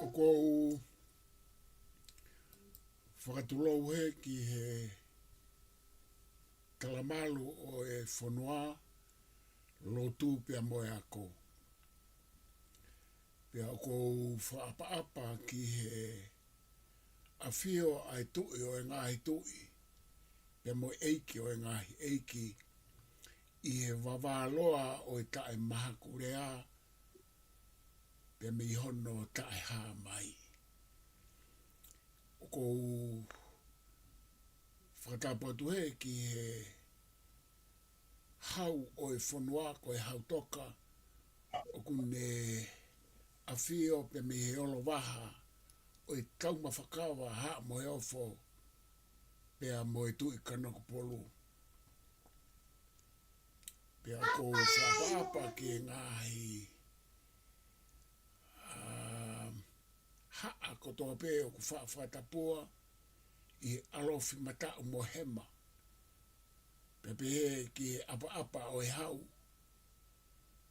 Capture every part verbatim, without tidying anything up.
ʻOku ou fakatulou hē ki he talamalu ʻo e fonua, lotu pea mo e ako. Pea ʻoku ou fakaʻapaʻapa ki he ʻafio ʻa e Tuʻi ʻo e ngaahi tuʻi, pea mo e ʻEiki ʻo e ngaahi ʻeiki, ʻi he vavā loa ʻo e taʻemahakulea, pea mei hono taʻehāmai. ʻOku ou fakatapu atu hē ki he hau ʻo e fonua ko e Hau Toka, ʻoku ne ʻafio pea mei he olovaha ʻo e Taumafakava, Haʻa Moheofo, pea mo e Tuʻi Kanokupolu. Pea ʻoku ou fakaʻapaʻapa ki he ngaahi, um, haʻa kotoa pē ʻoku faʻa fakatapua ʻi he ʻalofi mataʻu mo hema. Pea pehē ki he ʻapaʻapa ʻo e hau,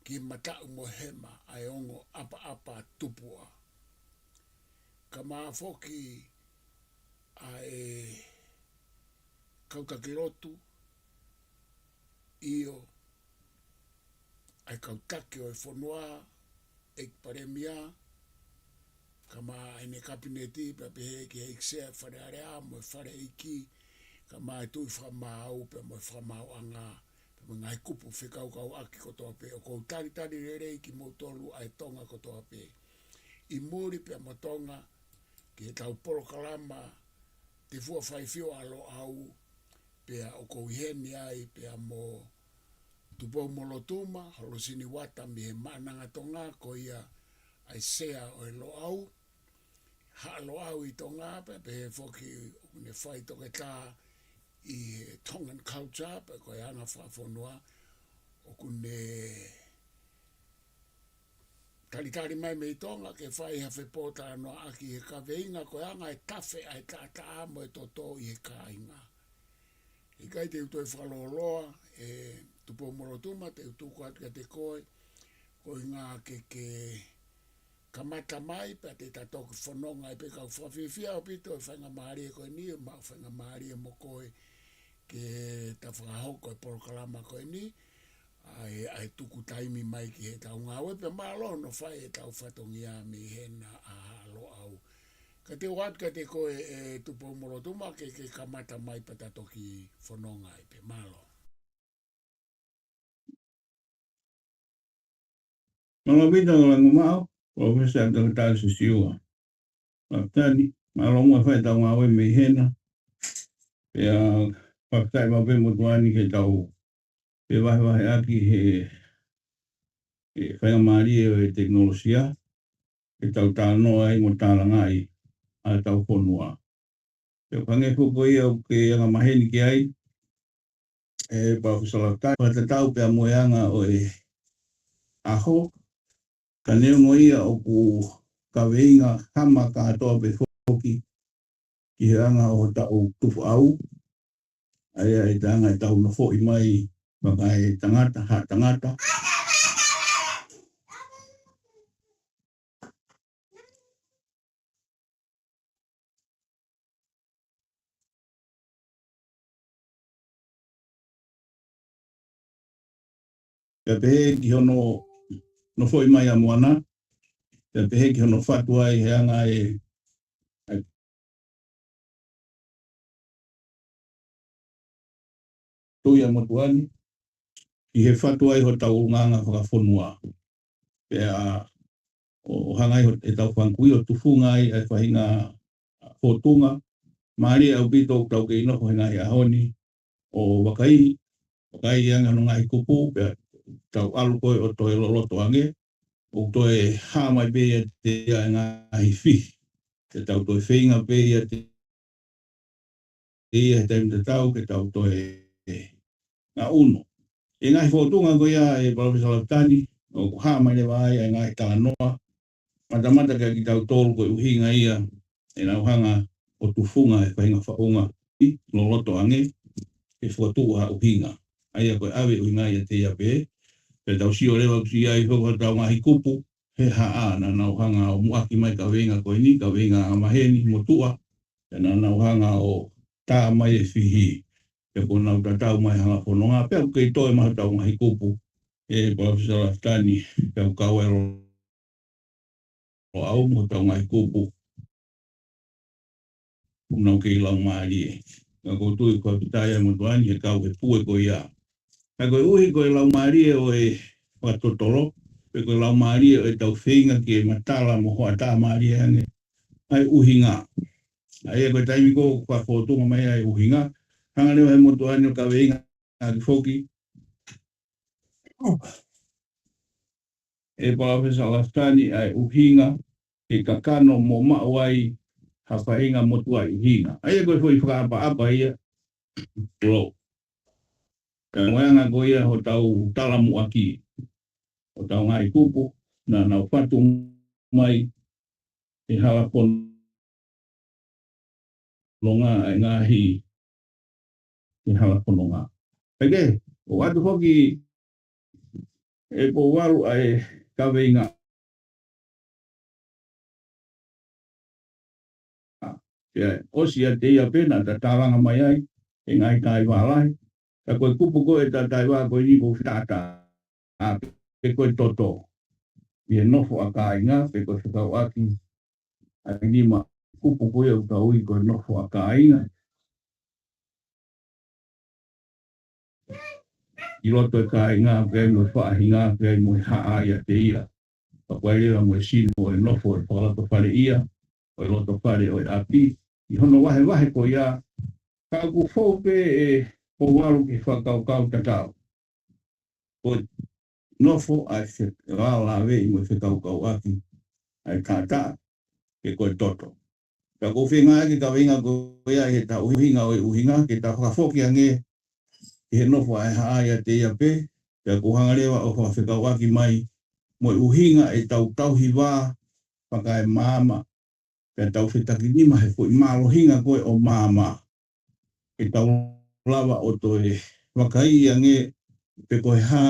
ki he mataʻu mo hema, ʻa e ongo ʻapaʻapa tupuʻa. Kae ʻumaʻā foki ʻa e kau taki lotu, ʻio, ʻa e kau taki ʻo e fonua, ʻEiki Palēmia, kae ʻumaʻā ʻene Kapineti, pea pehē ki he ʻEiki Sea Fale Alea mo e Fale ʻEiki, kae ʻumaʻā e Tuʻi Fakamaau, pea mo e Fakamaauʻanga, pea mo e ngaahi kupu fekaukauʻaki kotoa pē. ʻOku ou talitali lelei kimoutolu ʻa e Tonga kotoa pē, ʻi muli pea mo Tonga, ki heʻetau polokalama Tefua Faifio ʻa Loʻau, pea ʻoku ou ʻi heni ai pea mo Tupou Molotuma Holosini Uata mei he Maʻananga Tonga, ko ia ʻa e Sea ʻo e Loʻau, Haʻa Loʻau ʻi Tonga, pea pehē foki ʻoku ne faitoketā ʻi he Tongan culture, pea ko e anga fakafonua, ʻoku ne talitali mai mei Tonga ke fai ha fepōtalanoaʻaki he kaveinga ko e anga e tafe ʻa e taʻataʻa mo e toto ʻi he kāinga. ʻIkai te u toe fakalōloa, ʻe Tupou Molotuma, te u tuku atu kiate koe, ko e ʻuhinga ke ke kamata mai, pea te ta toki fononga ai pē. Ka ʻoku fakafiefia ʻaupito e faingamālie ko eni, maʻu faingamālie mo koe ke ta fakahoko e polokalama ko eni, ʻa e, ʻa e tuku taimi mai ki heʻetau ngāue, pea mālō hono fai ʻetau fatongia mei hena ʻa Haʻa Loʻau. Ka te u ʻoatu kiate koe ʻe Tupou Molotuma ke, ke kamata mai pea ta toki fononga ai pē. Mālō. Mālō ʻaupito Langomaʻo, Professor Doctor Sisiua Lafitani, mālō muʻa e fai ʻetau ngāue mei hena. Pea fakafetaʻi maʻu pē motuʻa ni ke tau fevahevaheʻaki he, he faingamālie ʻo e tekinolosia, ke tau talanoa ai mo tālangaʻi ʻa ʻetau fonua. Pea ʻoku hangē foki ko ia ʻoku ke anga maheni ki ai, ʻe Palōfesa Lafitani, fakatatau pea mo e anga ʻo e ʻaho, ka neongo ia ʻoku kaveinga hama kātoa pē foki ki he anga ʻo hotau tupuʻau, ʻa ia ʻe taha ʻetau nofoʻi mai fakaetangata, haʻatangata. Pea pehē ki hono nofoʻi mai ʻa Moana, pea pehē ki hono fatu ai he anga e, e tui ʻa motuʻa ni, ʻi he fatu ai hotau ʻulungaanga fakafonua. Pea ʻo, ʻo hanga ai ho-, ʻetau fanga kui ʻo tufunga ai ʻa e faʻahinga fōtunga. Mālie ʻaupito ʻoku tau kei nofo he ngaahi ʻaho ni ʻo vakai, vakai ange hono ngaahi kupu, pea tau ʻalu ko ē ʻo toe loloto ange, ʻo toe hā mai pē ʻiate ia e ngaahi fihi. Te tau toe feinga pē ʻiate ia he taimi tatau ke tau toe ngaʻunu. ʻI he ngaahi fōtunga ko ia ʻe Palōfesa Lafitani, ʻoku hā mai leva ai ʻa e ngaahi talanoa matamata kiate kitautolu ko e ʻuhinga ia ʻenau hanga ʻo tufunga e faʻahinga faʻunga ʻi loloto ange, ke fokotuʻu ha ʻuhinga. ʻA ia ko e ʻave ʻuhinga ia ʻiate ia pē. Pea tau sio leva ʻoku ʻi ai foki hotau ngaahi kupu he haʻa naʻa nau hanga ʻo muʻaki mai kaveinga ko eni, kaveinga angamaheni, motuʻa. Pea naʻa nau hanga ʻo tā mai e fihi. Pea kuo nau tatau mai hala fononga. Pea ʻoku kei toe mai hotau ngaahi kupu. ʻE Palōfesa Lafitani, pea ʻoku kau ai ʻa au mo hotau ngaahi kupu. ʻOku nau kei laumālie. Ka ʻoku ou tui ko e fita ia motuʻa ni he kau he pue ko ia. Ka koeʻuhi ko e laumālie ʻo e fakatotolo, pe ko e laumālie ʻo ʻetau feinga ke matala mo hoʻatā mālie ange ʻa e ʻuhinga. ʻA ia ko e taimi ko ē ʻoku fakafōtunga mai ai e ʻuhinga, hanga leva he motuʻa ni ʻo kaveinga ʻaki foki ʻe Palōfesa Lafitani ʻa e ʻuhinga ke kakano mo maʻu ai ha faʻahinga motuʻaʻi ʻuhinga. ʻA ia ko e foʻi fakaʻapaʻapa ia. Lo. Ka ko e anga ko ia hotau talamuʻaki, hotau ngaahi kupu naʻa nau fatu mai he hala fononga ʻa e ngaahi, he hala fononga. Pea ke, ʻoatu foki ʻe Pouvalu ʻa e kaveinga. Pea ʻosi ʻiate ia pē naʻa ta tālanga mai ai e ngaahi taivā lahi. Ka ko e kupu ko ē ʻeta taivā ko eni ko e fakatātā, pe ko e toto. ʻI he nofo ʻa kāinga, pe ko e fekauʻaki ʻa e nima kupu ko ia ʻoku tau ui ko e nofo ʻa kāinga. ʻI loto e kāinga, pea mo e faʻahinga, pea mo e haʻa ʻiate ia. Pea ʻoku ʻi ai leva mo e sino ʻo e nofo ʻo e fakalotofale ia, ʻo e lotofale ʻo e ʻapi. ʻI hono vahevahe ko ia, ka ʻoku fou pē ʻe Pouvalu ki he fakakaukau tatau. Ko e nofo ʻa e fe-, lalaveʻi mo e fekaukauʻaki ʻa e taʻataʻa, pe ko e toto. Ka ʻoku ou feinga ke kaveinga ko ia ʻi he ta ʻuhinga ʻo e ʻuhinga, ke ta fakafoki ange ki he nofo ʻa e haʻa ʻiate ia pē, pea ʻoku ou hanga leva ʻo fakafekauʻaki mai mo e ʻuhinga ʻetau tauhi vā fakaemaama, pea tau fetakinima he foʻi mālohinga ko ē ʻo maama. Ke tau lava ʻo toe vakaiʻi ange pe ko e hā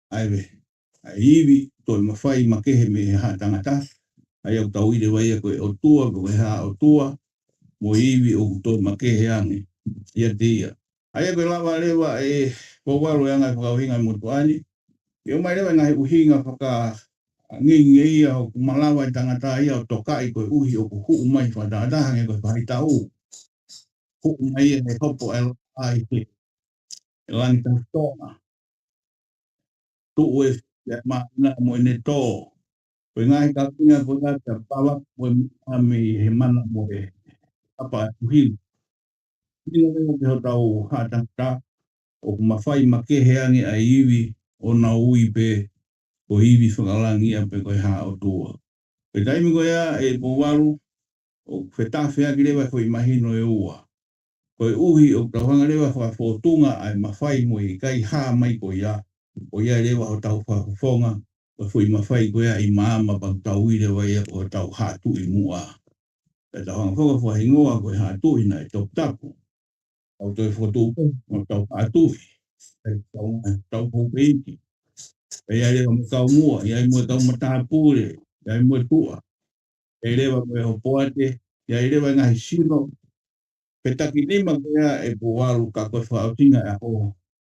ʻa e, ʻa e ivi, toe mafai makehe mei he haʻa tangata. ʻA ia ʻoku tau ʻilo leva ia ko e ʻotua, ko e haʻa ʻotua, mo e ivi ʻoku toe makehe ange ʻiate ia. ʻA ia ko e lava leva ʻe Pouvalu e anga e fakaʻuhinga ʻa e motuʻa ni. ʻE ʻomai leva e ngaahi ʻuhinga faka- ʻa ngingei ia ʻoku malava e tangata ia ʻo tokaʻi koeʻuhi ʻoku huʻu mai fakatahataha ange ko e faʻahitaʻu. Huʻu mai ia he hopo ʻa e laʻā ʻi he langi tauhi tōʻonga. Tuʻu e fiʻa māʻina mo ʻene tō. Ko e ngaahi kaveinga ko ia ta pava mo e mami he mana mo e apa atu hili. Hili leva ki hotau haʻa tangata, ʻoku mafai makehe ange ʻa e ivi ʻo nau ui pē ko e ivi fakalangi ia pe ko e haʻa ʻotua. Ko e taimi ko ia ʻe Pouvalu, ʻoku fetafeaki leva e foʻi mahino ʻe ua. Koeʻuhi ʻoku tau hanga leva fakafōtunga ʻa e mafai mo e ʻikai hā mai ko ia, ko ia leva hotau fakafofonga, ko e foʻi mafai ko ia ʻi maama pea tau ui leva ia ko hotau haʻa tuʻi muʻa. Pea tau hanga foki ʻo fakahingoa ko e haʻa tuʻi naʻe toputapu. Tau toe fokotuʻu pē, mo tau haʻa tuʻi. Pea tau, tau hou pē iti. Pea ʻi ai leva mo e kau muʻa, ʻi ai mo e kau matāpule, ʻi ai mo e tuʻa. ʻI ai leva mo e hopoate, ʻi ai leva e ngaahi sino. Fetakinima ko ia ʻe Pouvalu ka ko e fakaʻosinga ʻaho,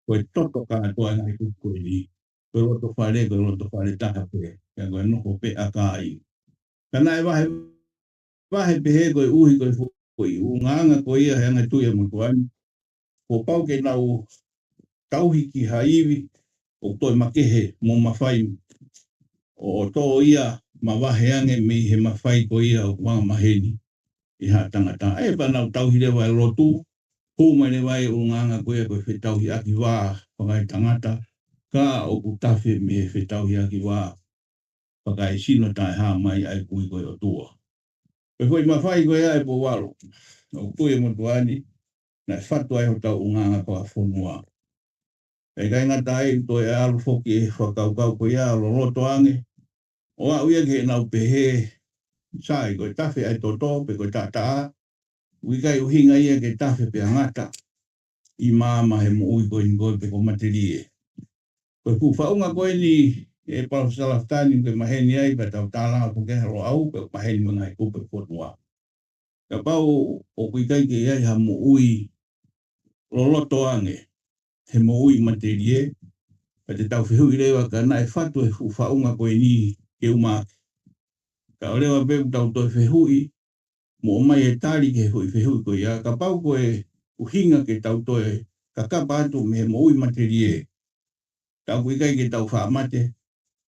ko e toto kātoa e ngaahi kupu ko eni. Ko e lotofale, ko e lotofale taha pē, pea ko e nofo pē ʻa kāinga. Ka naʻe vahe, vahe pehē koeʻuhi ko e foʻi ʻulungaanga ko ia he anga e tui ʻa e motuʻa ni. Kuo pau ke nau tauhi ki ha ivi ʻoku toe makehe mo mafai ʻo, ʻo tō ia mavahe ange mei he mafai ko ia ʻoku angamaheni ʻe he haʻa tangata. ʻE pea nau tauhi leva e lotu, hū mai leva e ʻulungaanga ko ia ko e fetauhiʻaki vā fakaetangata, ka ʻoku tafe mei he fetauhiʻaki vā fakaesino taʻehāmai ʻa e kui ko e ʻotua. Ko e foʻi mafai ko ia ʻe Pouvalu, ʻoku tui ʻa e motuʻa ni, naʻe fatu ai hotau ʻulungaanga fakafonua. Pea ʻikai ngata ai, toe ʻalu foki e fakakaukau ko ia loloto ange ʻo aʻu ia ki heʻenau pehē, sai, ko e tafe ʻa e toto pe ko e taʻataʻa, ʻoku ʻikai ʻuhinga ia ke tafe pea ngata. ʻi māmani he moʻui ko eni ko e pe ko matelie. Ko e fuʻu faʻunga ko eni ʻe Palōfesa Lafitani ʻoku ke maheni ai pea tau tālanga ko ke halo au pe maheni mo e ngaahi kupu ʻo e fonua. Kapau ʻoku ʻikai ke ʻi ai ha moʻui loloto ange he moʻui matelie, pea te tau fehuʻi leva ka naʻe fatu e fuʻu faʻunga ko eni ke uma ake. Ka ʻoku leva pē ʻoku tau toe fehuʻi, mo ʻomai e tali ki he foʻi fehuʻi ko ia, kapau ko e ʻuhinga ke tau toe kakapa atu mei he moʻui matelie. Tau ʻoku ʻikai ke tau faʻa mate,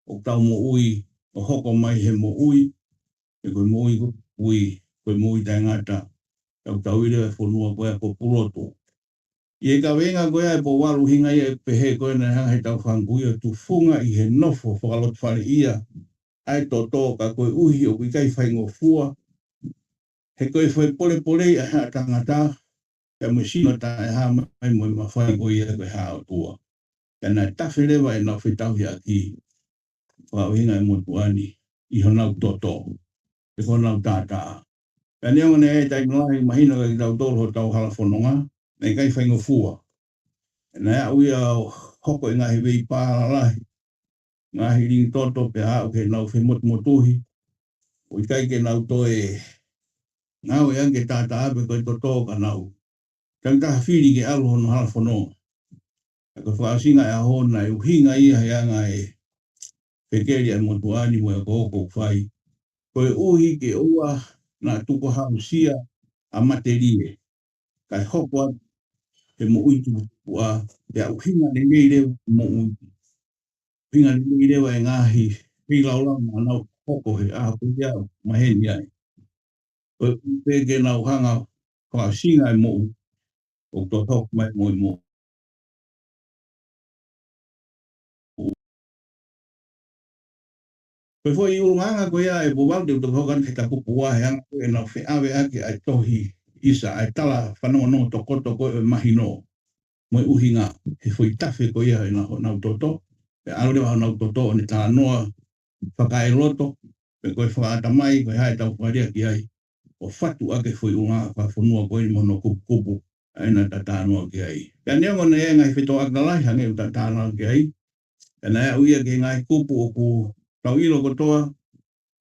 ʻoku tau moʻui ʻo hoko mai he moʻui, he ko e moʻui ko ui, ko e moʻui taʻengata, tau tau ʻilo e fonua ko ia ko Pulotu. ʻI he kaveinga ko ia ʻe Pouvalu, ʻuhinga ia ʻe pehē ko ena he anga he tau fanga kui ʻo tufunga ʻi he nofo fakalotofale ia ʻa e toto ka koeʻuhi ʻoku ʻikai faingofua, he ko e fai polepolei ʻa e haʻa tangata, pea mo e sino taʻehāmai mo e mafai ko ia ko e haʻa ʻotua. Pea naʻe tafe leva ʻenau fetauhiʻaki, fakaʻuhinga e motuʻa ni, ʻi honau toto, pe ko honau tātā. Pea neongo naʻe taimi lahi mahino kiate kitautolu hotau hala fononga, naʻe ʻikai faingofua. Naʻe aʻu ia ʻo hoko e ngaahi veipā lalahi, ngaahi lingi toto pea aʻu ke nau femotumotuhi. ʻOku ʻikai ke nau toe ngāue ange tātā pe ko e toto ka nau tangataha fili ke ʻalu hono hala fononga. Ka ko e fakaʻosinga e ʻaho naʻe ʻuhinga ia he anga e fekeli ʻa e motuʻa ni mo e ʻoku ʻoku fai. Koeʻuhi ke ʻoua naʻa tukuhausia ʻa matelie, kae hoko atu he moʻui tuputupuʻa, pea ʻuhinga lelei leva moʻui. ʻUhinga lelei leva e ngaahi feilaulau naʻa nau hoko he ʻaho ko ia ʻoku maheni ai. Koeʻuhi pē ke nau hanga fakaʻosinga e moʻui ʻoku toe hoko mai mo e moʻui. Ko e foʻi ʻulungaanga ko ia ʻe Pouvalu te u toki hoko atu he kupu ua he anga ko ē ʻenau feʻaveʻaki ʻa e tohi ʻisa ʻa e tala fanongonongo tokoto ko ē ʻo e mahino mo e ʻuhinga he foʻi tafe ko ia ʻenau, honau toto. Pea ʻalu leva honau toto ʻo ne talanoa fakaeloto, pe ko e fakaʻatamai, ko e hā ʻetau fakalea ki ai, ʻo fatu ʻaki e foʻi ʻulungaanga fakafonua ko eni mo hono kupukupu ʻa ē naʻa ta talanoa ki ai. Pea neongo naʻe ʻi ai e ngaahi fetōʻaki lalahi hangē ʻoku ta talanoa ki ai, pea naʻe aʻu ia ki he ngaahi kupu ʻoku tau ʻilo kotoa,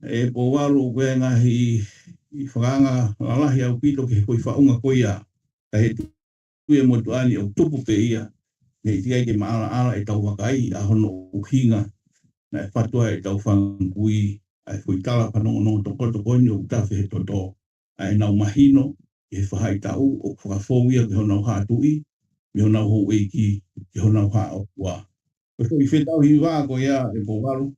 ʻe Pouvalu, ʻoku ʻi ai e ngaahi fakaanga lalahi ʻaupito ki he foʻi faʻunga ko ia. Ka he tui e motuʻa ni ʻoku tupu pē ia, mei he ʻikai ke maʻalaʻala ʻetau vakai ʻa hono ʻuhinga naʻe fatu ai ʻetau fanga kui ʻa e foʻi tala fanongonongo tokoto ko eni ʻoku tafe he toto, ʻa ʻenau mahino ʻi he faʻahitaʻu ʻoku fakafou ia ki honau haʻa tuʻi, mei honau houʻeiki ki honau haʻa ʻotua. Ko e foʻi fetauhi vā ko ia ʻe Pouvalu,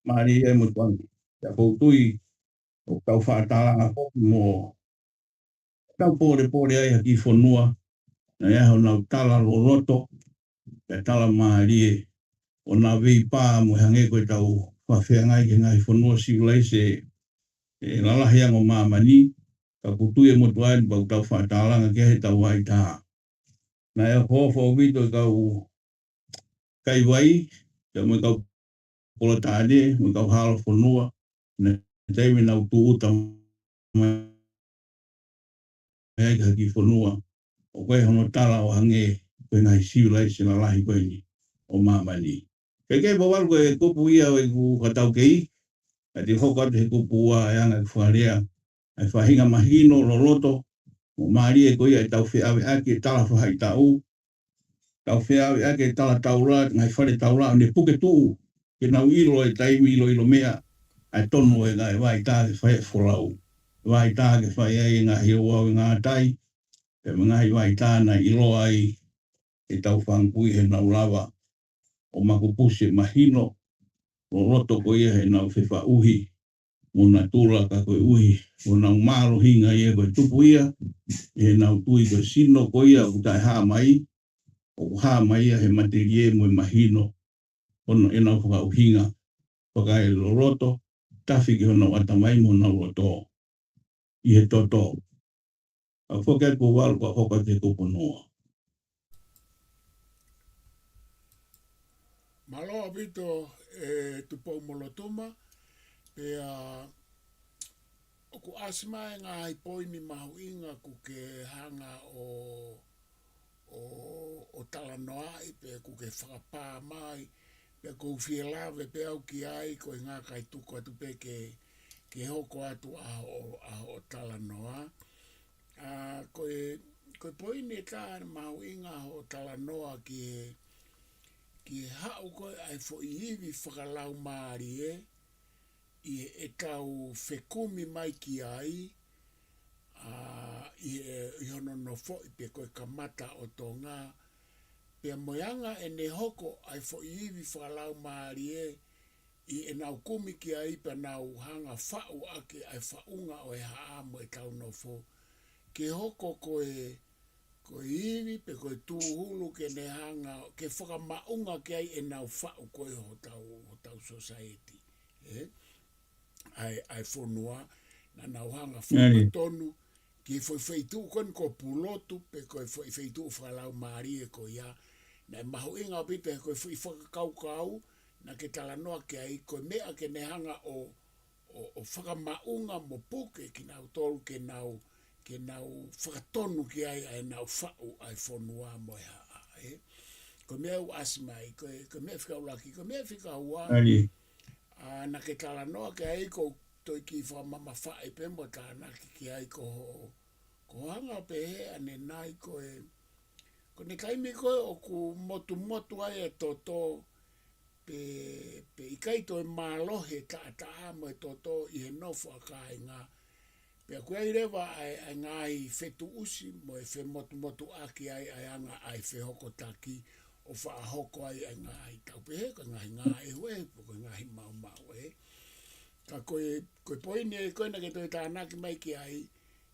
mālie ia e motuʻa ni. Pea ʻoku ou tui ʻoku tau faʻa tālanga foki mo tau pōlepole ai ha kiʻi fonua naʻe ʻi ai honau tala loloto, pea tala mālie, ʻo nau veipā mo e hangē ko ʻetau fakafeangai ki he ngaahi fonua sivilaise ʻe lalahi ange ʻo māmani, ka ʻoku ou tui e motuʻa ni pea ʻoku tau faʻa tālanga ki ai heʻetau vaitā. Naʻe ofo ʻaupito e kau kaivai, pea mo e kau polotaʻane, mo e kau hala fonua, naʻe taimi nau tūʻuta mai ai ki ha kiʻi fonua ʻoku ʻi ai hono tala ʻo hangē ko e ngaahi sivilaise lalahi ko eni ʻo māmani. Kae kehe, Pouvalu, ko e kupu ia ʻoku ou fakataukei, ka te u hoko atu he kupu ua ʻa e anga ʻeku fakalea, ʻa e faʻahinga mahino loloto mo mālie ko ia ʻetau feʻaveʻaki e tala faʻahitaʻu, tau feʻaveʻaki e tala taula, ngaahi fale taula, ʻo ne puke tuʻu, ke nau ʻilo e taimi ʻiloʻilo meʻa, ʻa e tonu e ngaahi vaitā ke fai e folau. Vaitā ke fai ai e ngaahi ouau e ngātai, pea mo e ngaahi vaitā naʻe ʻiloa ai ʻetau fanga kui heʻenau lava ʻo makupusi e mahino loloto ko ia heʻenau fefaʻuhi mo natula, ka koeʻuhi ko honau mālohinga ia ko e tupu ia ʻi heʻenau tui ko e sino ko ia ʻoku taʻehā mai, ʻoku hā mai ia he matelie mo e mahino, ʻo ʻenau fakaʻuhinga fakaeloloto, tafe ki honau ʻatamai mo honau loto ʻi he toto. ʻA foki atu, Pouvalu, ka hoko atu he kupu hono ua. Mālō ʻaupito ʻe Tupoumolotuma, pea ʻoku ʻasi mai e ngaahi poini mahuʻinga ʻoku ke hanga ʻo, ʻo, ʻo talanoaʻi pe ʻoku ke fakapā mai, pe ʻoku ou fie lave pē au ki ai, ko e ngaahi kai tuku atu pē ke, ke hoko atu ʻa hoʻo, ʻa hoʻo talanoa. ʻA, ko e, ko e poini ʻe taha mahuʻinga hoʻo talanoa ki he, ki he haʻu ko ē ʻa e foʻi ivi fakalaumālie, ʻi heʻetau fekumi mai ki ai, ʻa, ʻi he, ʻi hono nofoʻi pe ko e kamata ʻo Tonga, pea mo e anga ʻene hoko ʻa e foʻi ivi fakalaumālie, ʻi heʻenau kumi ki ai pea nau hanga faʻu ʻaki ʻa e faʻunga ʻo e haʻa mo ʻetau nofo. Ke hoko ko e, ko e ivi pe ko e tūhulu ke ne hanga, ke fakamaʻunga ki ai ʻenau faʻu ko ē hotau, hotau society. ʻE? ʻA e, ʻa e fonua, naʻa nau hanga fakatonu, ki he foʻi feituʻu ko eni ko Pulotu, pe ko e foʻi feituʻu fakalaumālie ko ia. Naʻe mahuʻinga ʻaupito he ko e foʻi fakakaukau, naʻa ke talanoa ki ai, ko e meʻa ke ne hanga ʻo, ʻo, ʻo fakamaʻunga mo puke kinautolu ke nau, ke nau fakatonu ki ai ʻa ʻenau faʻu ʻa e fonua mo e haʻa, ʻe. Ko e meʻa ʻoku ʻasi mai, ko e, ko e meʻa fika ʻuluaki, ko e meʻa fika ua, ʻa, naʻa ke talanoa ki ai ʻoku ou toe kiʻi fakamamafaʻi pē mo tānaki ki ai ko hoʻo, ko hoʻo hanga pehē ʻanenai ko e, ko e taimi ko ē ʻoku motumotu ai e toto, pe, pe ʻikai toe mālohi e taʻataʻa mo e toto ʻi he nofo ʻa kāinga. Pea ʻoku ʻi ai leva ʻa e, ʻa e ngaahi fetuʻusi mo e femotumotuʻaki ai ʻa e anga ʻa e fehokotaki ʻo fakahoko ai ʻa e ngaahi tau pehē, ko e ngaahi ngāue, pe ko e ngaahi maumau, ʻe. Ka ko e, ko e poini ē ko ē naʻa ke toe tānaki mai ki ai,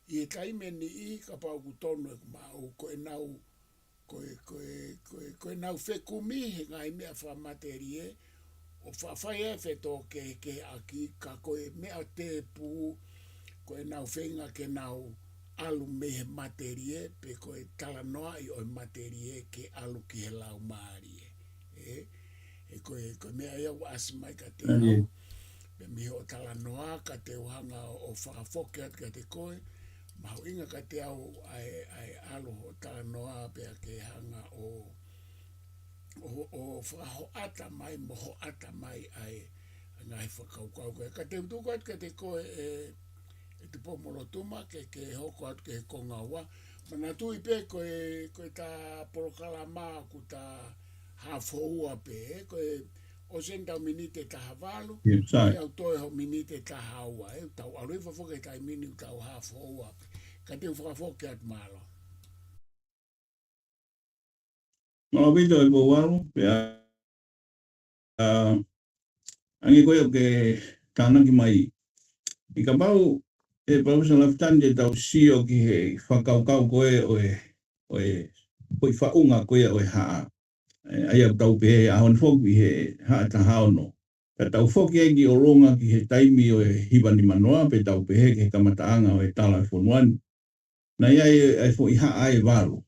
ʻi he taimi ʻe niʻihi kapau ʻoku tonu ʻeku maʻu, ko ʻenau, ko e, ko e, ko e, ko ʻenau fekumi he ngaahi meʻa fakamatelie, ʻo faʻa fai e fetōkehekeheʻaki, ka ko e meʻa tēpū, ko ʻenau feinga ke nau ʻalu mei he matelie, pe ko e talanoaʻi ʻo e matelie ke ʻalu ki he laumālie. ʻE, ʻe ko e, ko e meʻa ia ʻoku ʻasi mai kiate au, pea mei hoʻo talanoa, ka te u hanga ʻo, ʻo fakafoki atu kiate koe, mahuʻinga kiate au ʻa e, ʻa e ʻalu hoʻo talanoa pea ke hanga ʻo, ʻo, ʻo fakahoʻata mai, mo hoʻata mai ʻa e, ʻa e ngaahi fakakaukau ko ē. Ka te u tuku atu kiate koe ʻe, ʻe Tupou-mo-Lotuma ke, ke hoko atu ki he konga ua. Manatuʻi pē ko e, ko ʻeta polokalama ʻoku ta haafe houa pē, ʻe, ko e ʻosi eni ʻetau miniti ʻe taha valu, ʻio, sai. Pea ʻoku toe hoʻo miniti ʻe taha ua, ʻe, tau ʻalu hifo foki he taimi ni ʻoku tau haafe houa pē. Ka te u fakafoki atu, mālō. Mālō ʻaupito ʻe Pouvalu, pea, ʻa, hangē ko ia ʻoku ke tānaki mai. ʻI kapau, ʻe Palōfesa Lafitani, te tau sio ki he fakakaukau ko ē ʻo e, ʻo e, ko e faʻunga ko ia ʻo e haʻa. ʻE, ʻa ia ʻoku tau pehē he ʻaho ni foki he haʻa taha ono. Ka tau foki ai ki ʻolunga ki he taimi ʻo e hiva nima noa, pe tau pehē ki he kamataʻanga ʻo e tala ʻo e fonua ni. Naʻe ʻi ai e, e foʻi haʻa ʻe valu.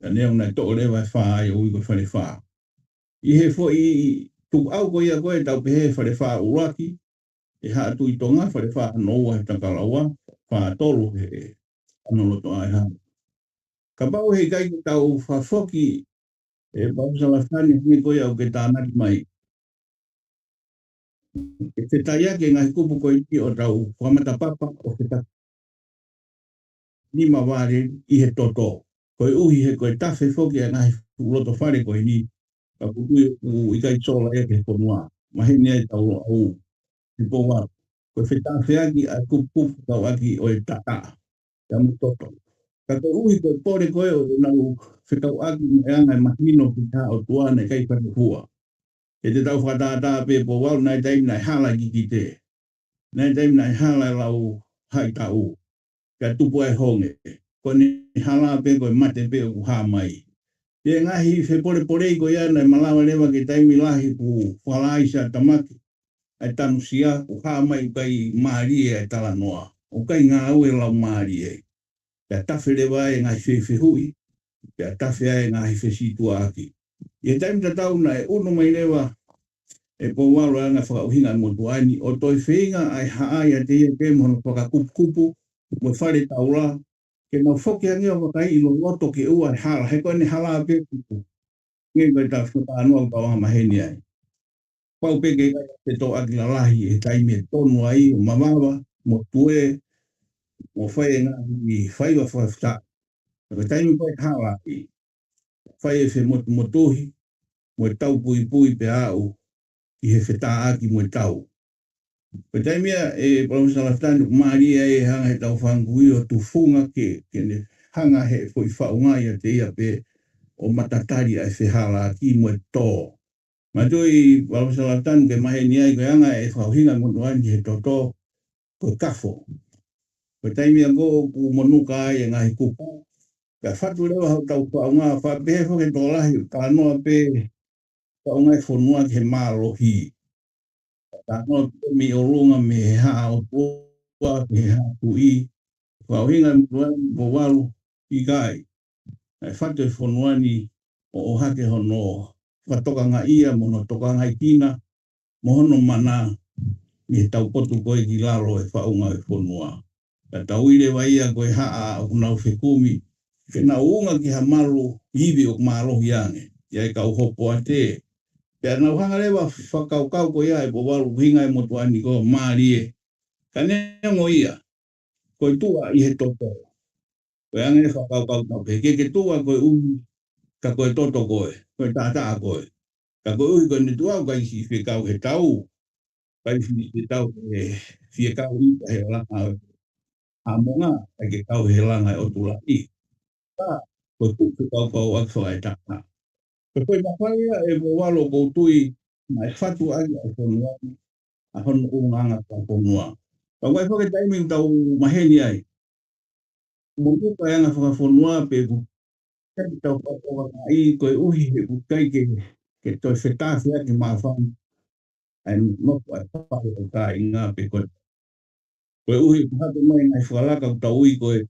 Ka neongo naʻe toʻo leva e fā ai ʻo ui ko e Falefā. ʻI he foʻi tukuʻau ko ia ko ē tau pehē Falefā ʻuluaki, ʻe Haʻa Tuʻi Tonga, Falefā hono ua he Takalaua, fā tolu he Anolotoʻa ʻe Haʻa. Kapau he ʻikai ke tau fakafoki ʻe Palōfesa Lafitani, hangē ko ia ʻoku ke tānaki mai, ke fetaiaki e ngaahi kupu ko eni ʻo tau fakamatapapa ʻo fetaki nima vale ʻi he toto. Koeʻuhi he ko e tafe foki ʻa e ngaahi fuʻu loto fale ko eni, ka ʻoku tui ʻoku ʻikai sola ia ki he fonua. Maheni ai ʻetau loʻau, ʻe Pouvalu. Ko e fetafeaki ʻa e kupukupu fekauʻaki ʻo e taʻataʻa, pea mo e toto. Ka koeʻuhi ko e pole ko ē ʻo ʻenau fekauʻaki mo e anga e mahino ki he ʻOtua naʻe ʻikai fai hua. He te tau fakatātā pē, Pouvalu, naʻe taimi naʻe hala e kikite. Naʻe taimi naʻe hala e lau haʻi taʻu. Pea tupu ai e honge. Ko ʻene hala pē ko e mate pē ʻoku hā mai. Pea ngaahi fepolepolei ko ia naʻe malava leva ke taimi lahi ʻoku falai siʻa tamaki ʻa e tanusia, ʻoku hā mai ʻoku ʻikai mālie ʻa e talanoa, ʻoku ʻikai ngāue laumālie. Pea tafe leva e ngaahi fefehuʻi, pea tafe ai e ngaahi fesītuʻaʻaki. ʻI he taimi tatau naʻe ʻunu mai leva ʻe Pouvalu e anga fakaʻuhinga ʻa e motuʻa ni, ʻo toe feinga ʻa e haʻa ʻiate ia ke mo hono fakakupukupu, mo e fale taula, ke nau foki ange ʻo vakaiʻi loloto ke ʻoua ʻe hala, he ko ʻene hala pē kupu. Nge ko e taʻu fakatānoa ʻoku tau anga maheni ai. Pau pē ke ʻikai ke tō ʻaki lalahi e taimi ʻe tonu ai ʻo mavava, mo tuē, mo fai e ngaahi faiva fakafetaʻi. Ka ko e taimi ko ē hala ai, fai e femotumotuhi, mo e taupuipui pea aʻu ki he fetāʻaki mo e tau. Ko e taimi ia ʻe Palōfesa Lafitani ʻoku mālie ai e hanga he tau fanga kui ʻo tufunga ke, ke ne hanga he foʻi faʻunga ʻiate ia pē ʻo matatali ʻa e fehalaaki mo e tō. Mātuʻa ʻi Palōfesa Lafitani ke maheni ai ko e anga e fakaʻuhinga motuʻa ni he toto ko e kafo. Ko e taimi ia ko ē ʻoku monuka ai e ngaahi kupu. Ka fatu leva hotau faʻunga, faʻa pehē foki e tokolahi, talanoa pē faʻunga e fonua ki he mālohi. Talanoa pē mei ʻolunga mei he haʻa ʻotua, mei he haʻa tuʻi. Fakaʻuhinga e motuʻa ni Pouvalu, ʻikai. ʻA e fatu e fonua ni ʻo ʻohake hono fakatokangaʻi ia mo hono tokangaekina mo hono mana ʻi he taupotu ko ē ki lalo e faʻunga e fonua. Ka tau ʻilo leva ia ko e haʻa ʻoku nau fekumi ke nau unga ki ha malu ivi ʻoku mālohi ange. ʻIa e kau hopoate. Pea nau hanga leva fakakaukau ko ia ʻe Pouvalu ʻuhinga e motuʻa ni ko mālie. Ka neongo ia, ko e tuʻa ʻi he toto. Ko e anga e fakakaukau tau pehē ke ke tuʻa koeʻuhi ka ko e toto koe, ko e taʻataʻa koe. Ka koeʻuhi ko ʻene tuʻa ʻoku ʻikai siʻi fekau he tau, ʻikai siʻi fekau he fiekaʻi ka he langa ʻo e Haʻamonga, ʻikai ke kau he langa e ʻOtu Laʻi. Ka ko e tuʻu fekauʻaki fakaetaha. Ko e foʻi mafai ia ʻe Pouvalu ʻoku ou tui naʻe fatu ai ʻa e fonua, ʻa hono ʻulungaanga fakafonua. Ka ʻoku ʻi ai foki e taimi ʻoku tau maheni ai. Monuka e anga fakafonua pe ʻoku ʻikai ke tau fakatokangaʻi koeʻuhi he ʻoku ʻikai ke, ke toe fetafe ʻaki e māfana ʻa e nofo ʻa e pale ʻo e kāinga pe ko e. Koeʻuhi ʻoku hake mai e ngaahi fakalaka ʻoku tau ui ko e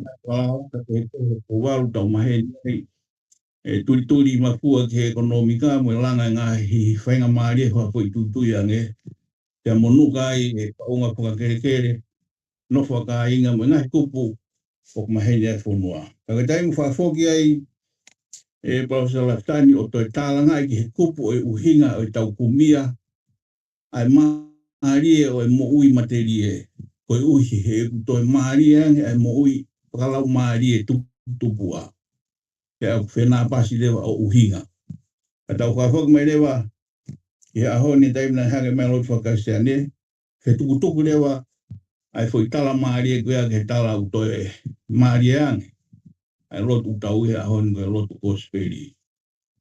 ngaahi fakalaka kehekehe ʻe Pouvalu tau maheni ai. ʻE tulituli mafua ki he ʻekonōmika mo e langa e ngaahi faingamālie fakafoʻituitui ange. Pea monuka ai e faʻunga fakakelekele, nofo ʻa kāinga mo e ngaahi kupu ʻoku maheni ai e fonua. Ka ko e taimi ʻoku fakafoki ai ʻe Palōfesa Lafitani ʻo toe tālangaʻi ki he kupu ʻo e ʻuhinga ʻo e tau kumia ʻa e mālie ʻo e moʻui matelie, koeʻuhi he ʻoku toe mālie ange ʻa e moʻui fakalaumālie tuputupuʻa. Pea ʻoku fenāpasi leva ʻo ʻuhinga. Ka tau fakafoki mai leva ki he ʻaho ni, taimi naʻe hake mai e lotu faka-Kalisitiane, fetukutuku leva ʻa e foʻi tala mālie ko ia ki he tala ʻoku toe mālie ange ʻa e lotu ʻoku tau ui he ʻaho ni ko e lotu kosipeli.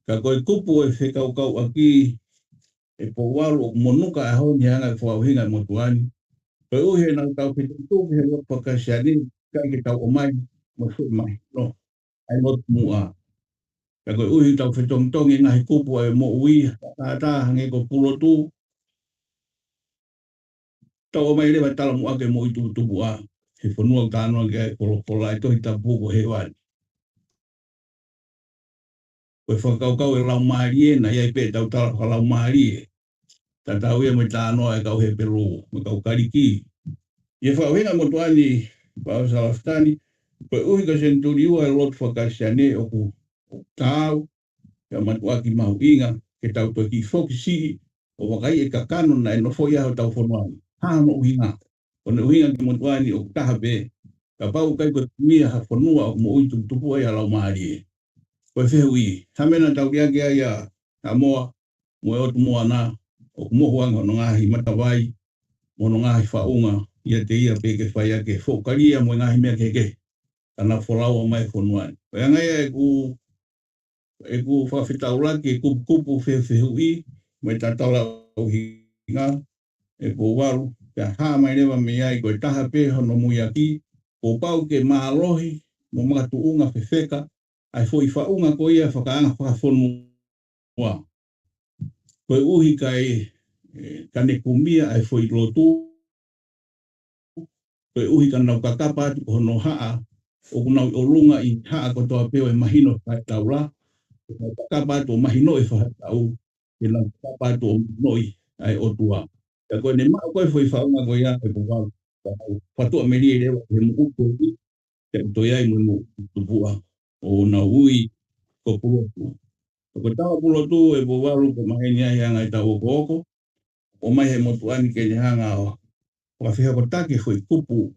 Ka ko e kupu ʻe fekaukauʻaki ʻe Pouvalu ʻoku monuka e ʻaho ni he anga e fakaʻuhinga e motuʻa ni. Koeʻuhi he naʻa tau fetukutuku he lotu faka-Kalisitiane, ʻikai ke tau ʻomai mo e foʻi mahino ʻa e lotu muʻa. Ka koeʻuhi tau fetongitongi e ngaahi kupu ʻa e moʻui, tātā hangē ko Pulotu, tau ʻomai leva e tala muʻa ki he moʻui tuputupuʻa he fonua ʻoku talanoa ki ai e folofola ʻa e Tohi Tapu ko Hēvani. Ko e fakakaukau ʻo e laumālie, naʻe ʻi ai pē ʻetau tala fakalaumālie. Tatau ia mo e talanoa ʻa e kau Hepelū, mo e kau Kalisi. ʻI he fakaʻuhinga e motuʻa ni, Palōfesa Lafitani, koeʻuhi ko e senituli ua e lotu faka-Kalisitiane ʻoku, ʻoku taau, pea mātuʻaki mahuʻinga ke tau toe kiʻi foki siʻi ʻo vakaiʻi e kakano naʻe nofoʻi ai hotau fonua ni. Hā hono ʻuhinga? Ko hono ʻuhinga ki he motuʻa ni ʻoku taha pē, kapau ʻoku ʻikai ko e kumia ha fonua ʻoku moʻui tuputupuʻa ai ʻa e laumālie. Ko e fehuʻi, hā e meʻa naʻa tau liʻaki ai ʻa Haʻamoa mo e ʻOtu Moana, ʻoku mohu ange hono ngaahi matavai mo hono ngaahi faʻunga ʻiate ia pē ke fai ʻaki e foʻi kalia mo e ngaahi meʻa kehekehe, ka naʻa folau mai e fonua ni. Ko e anga ia ʻeku, ʻeku fakafetaulaki e kupukupu fefehuʻi mo e tatala ʻuhinga ʻe Pouvalu, pea hā mai leva mei ai ko e taha pē hono muiaki, kuo pau ke mālohi mo makatuʻunga fefeka ʻa e foʻi faʻunga ko ia fakaanga fakafonua. Koeʻuhi kae, ʻe, ka ne kumia ʻa e foʻi lotu, koeʻuhi ka nau kakapa atu ko hono haʻa, ʻoku nau ʻi ʻolunga ʻi he haʻa kotoa pē ʻo e mahino fakataula, ʻoku nau kakapa atu ʻo mahinoʻi e fakataʻu, ke nau kakapa atu ʻo mahinoʻi ʻa e ʻOtua. Ka ko ʻene maʻu ko ē e foʻi faʻunga ko ia ʻe Pouvalu, ka nau fatuʻamelie leva he moʻui ko ē, te u toe ʻai mo e moʻui tupuʻa ʻo nau ui ko Pulotu. Ko e tala Pulotu ʻe Pouvalu ko e maheni ʻa e anga ʻetau okooko, ʻomai he motuʻa ni ke ne hanga ʻo fakafehokotaki e foʻi kupu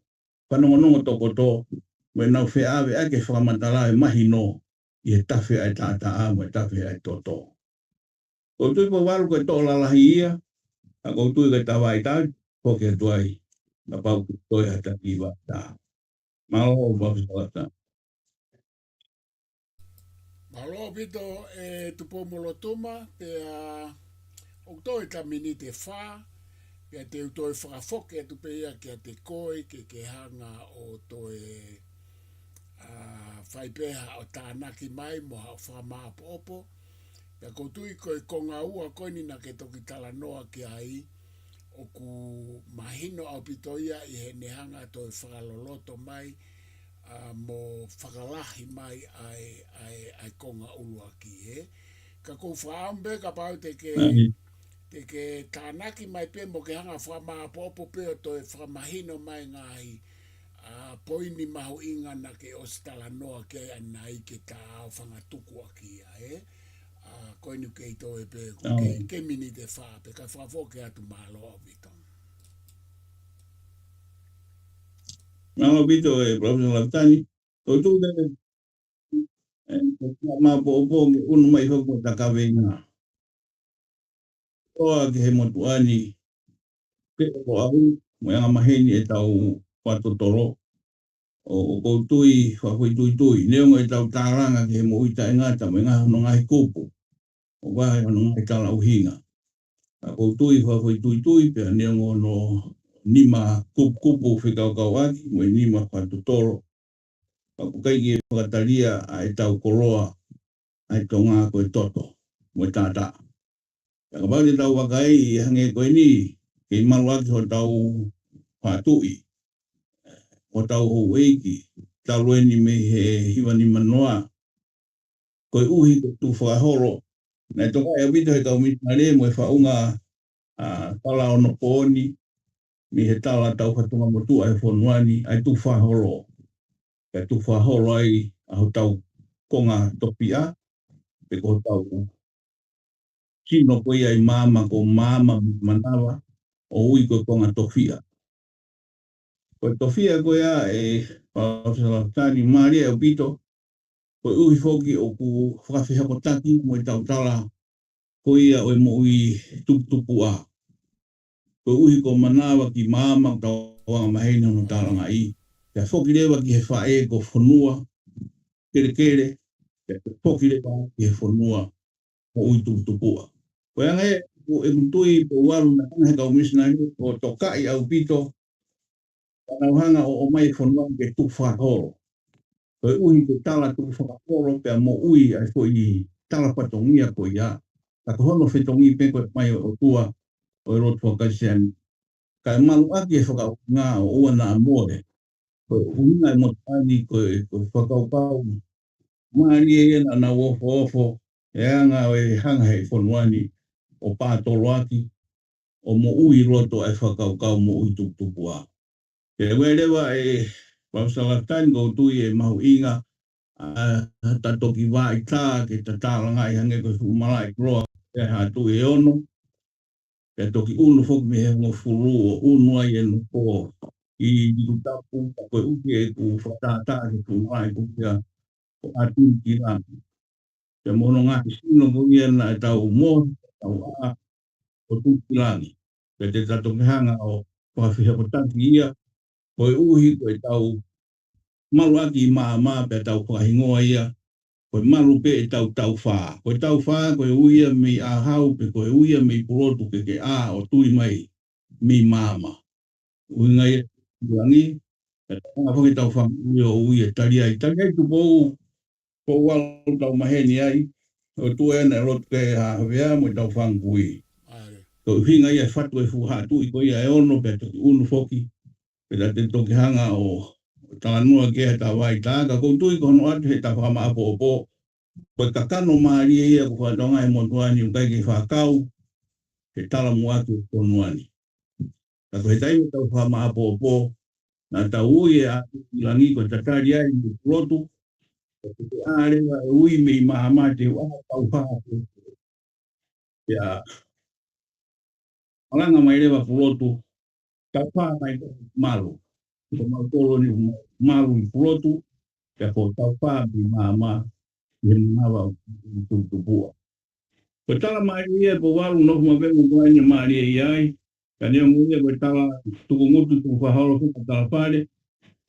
fanongonongo tokoto, mo ʻenau feʻaveʻaki e fakamatala ʻe mahino ʻi he tafe ʻa e taʻataʻa mo e tafe ʻa e toto. ʻOku ou tui Pouvalu ko e toʻo lalahi ia, ka ʻoku ou tui ko e tavaʻitaʻi, foki atu ai, kapau ʻoku toe ʻi ai ha kiʻi vaʻa. Mālō, Palōfesa Lafitani. Mālō ʻaupito ʻe Tupou-mo-Lotuma, pea ʻoku toe ʻi ai ha miniti ʻe fā, pea te u toe fakafoki atu pē ia kiate koe ke ke hanga ʻo toe, ʻa, fai pē haʻo tānaki mai mo haʻo fakamāʻopoʻopo. Pea ʻoku ou tui ko e konga ua ko eni naʻa ke toki talanoa ki ai, ʻoku mahino ʻaupito ia ʻi heʻene hanga toe fakaloloto mai, ʻa, mo fakalahi mai ʻa e, ʻa e, ʻa e konga ʻuluaki, ē. Ka ʻoku ou fakaʻamu pē kapau te ke, te ke tānaki mai pē mo ke hanga fakamāʻopoʻopo pē ʻo toe fakamahino mai ngaahi, ʻa, poini mahuʻinga naʻa ke ʻosi talanoa ki ai ʻanenai ke ta ō fangatuku ʻaki ia, ē. ʻA, ko eni ʻoku kei toe pē, ʻoku kei, kei miniti ʻe fā pē, kae fakafoki atu, mālō ʻaupito. Mālō ʻaupito ʻe Palōfesa Lafitani, ʻoku ou tui ʻe, ʻe, ʻe, māʻopoʻopo ke ʻunu mai foki mo ʻeta kaveinga. ʻOa ki he motuʻa ni, pe ko au, mo e anga maheni ʻetau fakatotolo, ʻo, ʻoku ou tui, fakafoʻituitui, neongo ʻetau tālanga ki he moʻui taʻengata, mo e ngaahi hono ngaahi kupu, ʻo vahe hono ngaahi talaʻuhinga. Ka ʻoku ou tui, fakafoʻituitui, pea neongo hono nima kupukupu fekaukauʻaki, mo e nima fakatotolo, ka ʻoku ʻikai ke fakatalia ʻa ʻetau koloa, ʻa e Tonga ko e toto, mo e taʻataʻa. Pea kapau te tau vakai ʻi he hangē ko eni, kei maluʻaki hotau faʻa tuʻi, hotau houʻeiki, talu eni mei he hiva nima noa, koeʻuhi ko e tukufakaholo. Naʻe tokaʻi ʻaupito he kau misinale mo e faʻunga, ʻa, tala onopooni, mei he tala tau fatunga motuʻa he fonua ni, ʻa e tukufakaholo. Kae tukufakaholo ai ʻa hotau konga tofiʻa, pe ko hotau sino ko ia ʻi māmani ko māmani manava, ʻo ui ko e konga tofiʻa. Ko e tofiʻa ko ia ʻe Palōfesa Lafitani, mālie ʻaupito, koeʻuhi foki ʻoku fakafehokotaki mo ʻetau tala ko ia ʻo e moʻui tuputupuʻa. Koeʻuhi ko e manava ki māmani ʻoku tau anga maheni hono tālangaʻi. Pea foki leva ki he faʻē ko e fonua kelekele, pea foki leva ki he fonua moʻui tuputupuʻa. Ko e anga ē, ʻoku ou tui Pouvalu naʻe hanga he kau misinale ʻo tokaʻi ʻaupito, ka nau hanga ʻo ʻomai e fonua ke tukufakaholo. Koeʻuhi ko e tala tukufakaholo pea moʻui ʻa e foʻi tala fatongia ko ia. Ka ko hono fetongi pē ko e ʻomai ʻe he ʻOtua ʻo e lotu faka-Kalisitiane. Kae maluʻaki e fakaʻuhinga ʻo ʻoua naʻa mole. Ko e ʻuhinga ʻe motuʻa ni ko e, ko e fakakaukau mālie ia naʻa nau ofoofo, ʻe anga ʻo e hanga he fonua ni ʻo pātoloaki, ʻo moʻui loto ʻa e fakakaukau moʻui tuputupuʻa. Ke ue leva ʻe Palōfesa Lafitani, ʻoku ou tui ʻe mahuʻinga, ʻa, ta toki vaʻi tā ke ta tālangaʻi hangē ko e fuʻu malaʻe koloa, ʻe ha tuʻi ʻe ono, pea toki ʻunu foki mei he hongofulu ʻo ʻunu ai ʻene pō ʻi Likutapu, ka koeʻuhi ʻeku fakatātā ki he fuʻu malaʻe ko ia ko ʻAtunukilangi. Pea mo hono ngaahi sino ko ia naʻa tau mohe, tau ʻā, ʻo tuʻu ki langi. Pea te ta toki hanga ʻo fakafehokotaki ia, koeʻuhi ko ʻetau maluʻaki ʻi māmani pea tau fakahingoa ia, ko e malu pē ʻetau taufā. Ko e taufā, ko e ui ia mei ʻĀhau, pe ko e ui ia mei Pulotu ke ke ʻā ʻo tuli mai mei māmani. ʻUhinga ia ʻi langi, pea tau hanga foki ʻetau fanga ui ʻo ui ʻe Taliai. Taliai Tupou, Pouvalu, tau maheni ai, ʻo tuʻu ena e lotu ke ha havea mo ʻetau fanga kui. Ko e ʻuhinga ia e fatu e fuʻu haʻa tuʻi ko ia ʻe ono pea toki ʻunu foki. Pea ta te toki hanga ʻo, ʻo talanoa ki ai he ta vaʻi tā, ka ʻoku ou tui ko hono ʻoatu he ta fakamaʻopoʻopo. Ko e kakano mālie ia ʻoku fakatokangaʻi ʻe he motuʻa ni ʻoku ʻikai ke fakakau he talamuʻaki ʻo e fonua ni. Ka ko e taimi ʻoku tau fakamaʻopoʻopo, Naʻa tau ui e ʻapi ki langi ko e tatali ai mo Pulotu, ʻo ke ʻā leva e ui mei māmā te u ʻā tau hā. Pea malanga mai leva Pulotu, tau hā mai malu. Ko mautolu ni malu ʻi Pulotu, pea ko tau hā mei māmā, ʻi he manava ʻo e tuputupuʻa. Ko e tala mālie ia ʻe Pouvalu, nofo maʻu pē mo Kuaine mālie ia ai. Ka neongo ia ko e tala tukungutu tuku fakaholo fika Talafale,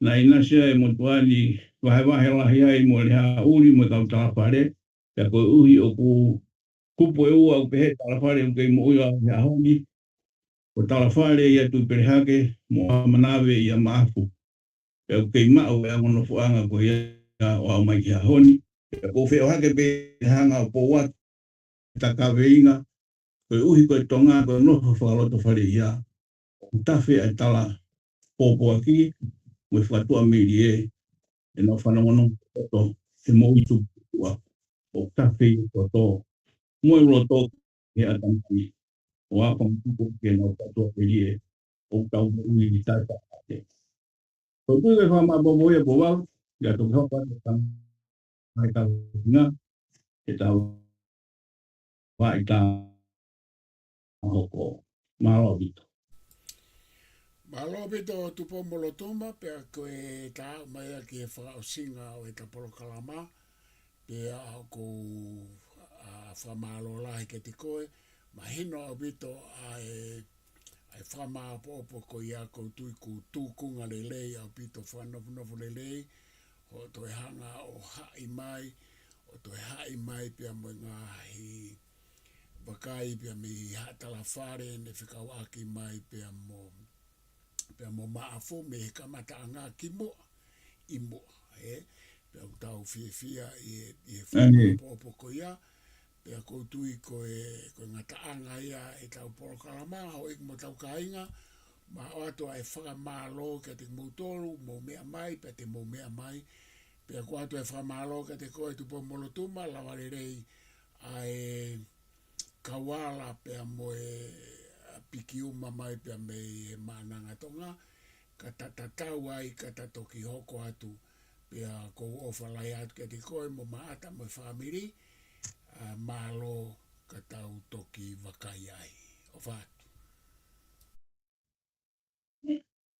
naʻe ʻinasi ai e motuʻa ni vahevahe lahi ai mo Lehaʻuli mo e kau Talafale, pea koeʻuhi ʻoku kupu ʻe ua ʻoku pehē Talafale ʻoku kei moʻui ʻi he ʻaho ni, ko Talafale ʻia Tuʻipelehake mo ʻAmanave ʻia Maʻafu. Pea ʻoku kei maʻu e ongo nofoʻanga ko ia ʻo aʻu mai ki he ʻaho ni. Pea ʻoku ou feʻohake pē he hanga ʻo pou atu e kaveinga, koeʻuhi ko e Tonga ko e nofo fakalotofale ia. ʻOku tafe ʻa e tala pōpoaki mo e fakatuʻamelie, ʻenau fanongonongo kotoa he moʻui tuputupuʻa. ʻOku tafe ia kotoa mo e loto he ʻatamai, ʻo akonaki ki heʻenau fakatuʻamelie ʻoku tau moʻui ʻi tata ake. Ko e tui ke fakamāpopo ia Pouvalu, ia toki hoko atu e tama mai tau hinga, ke tau vaʻi tā hoko. Mālō ʻaupito. Mālō ʻaupito Tupou-mo-Lotuma, pea ko e tā mai ʻaki e fakaʻosinga ʻo e ta polokalama, pea ʻoku ou, ʻa, fakamālō lahi kiate koe, mahino ʻaupito ʻa e, ʻa e fakamāopoopo ko ia ʻoku ou tui ʻoku tukunga lelei ʻaupito, fakanofonofo lelei, hoʻo toe hanga ʻo haʻi mai, ʻo toe haʻi mai pea mo e ngaahi vakai pea mei Haʻa Talafale ne fekauʻaki mai pea mo, pea mo Maʻafu mei he kamataʻanga ki muʻa, ʻi muʻa, ē? Pea ʻoku tau fiefia ʻi he, ʻi he fakamāopoopo ko ia, pea ʻoku ou tui ko e, ko e ngataʻanga ia ʻetau polokalama, houʻeiki mo hotau kāinga, ma ʻoatu ʻa e fakamālō kiate kimoutolu, mou meʻa mai, pea te mou meʻa mai, pea ʻoku ʻoatu e fakamālō kiate koe Tupou-mo-Lotuma, lava lelei ʻa e kauala pea mo e piki uma mai pea mei he Maʻananga Tonga, ka ta tatau ai ka ta toki hoko atu, pea ʻoku ou ʻofa lahi atu kiate koe mo Maʻata mo e fāmili, ʻa, mālō ka tau toki vakai ai. ʻOfa atu.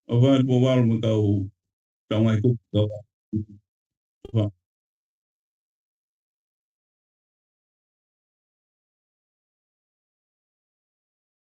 ʻOfa atu Pouvalu mo e kau taungaʻi kupu kau. ʻOfa.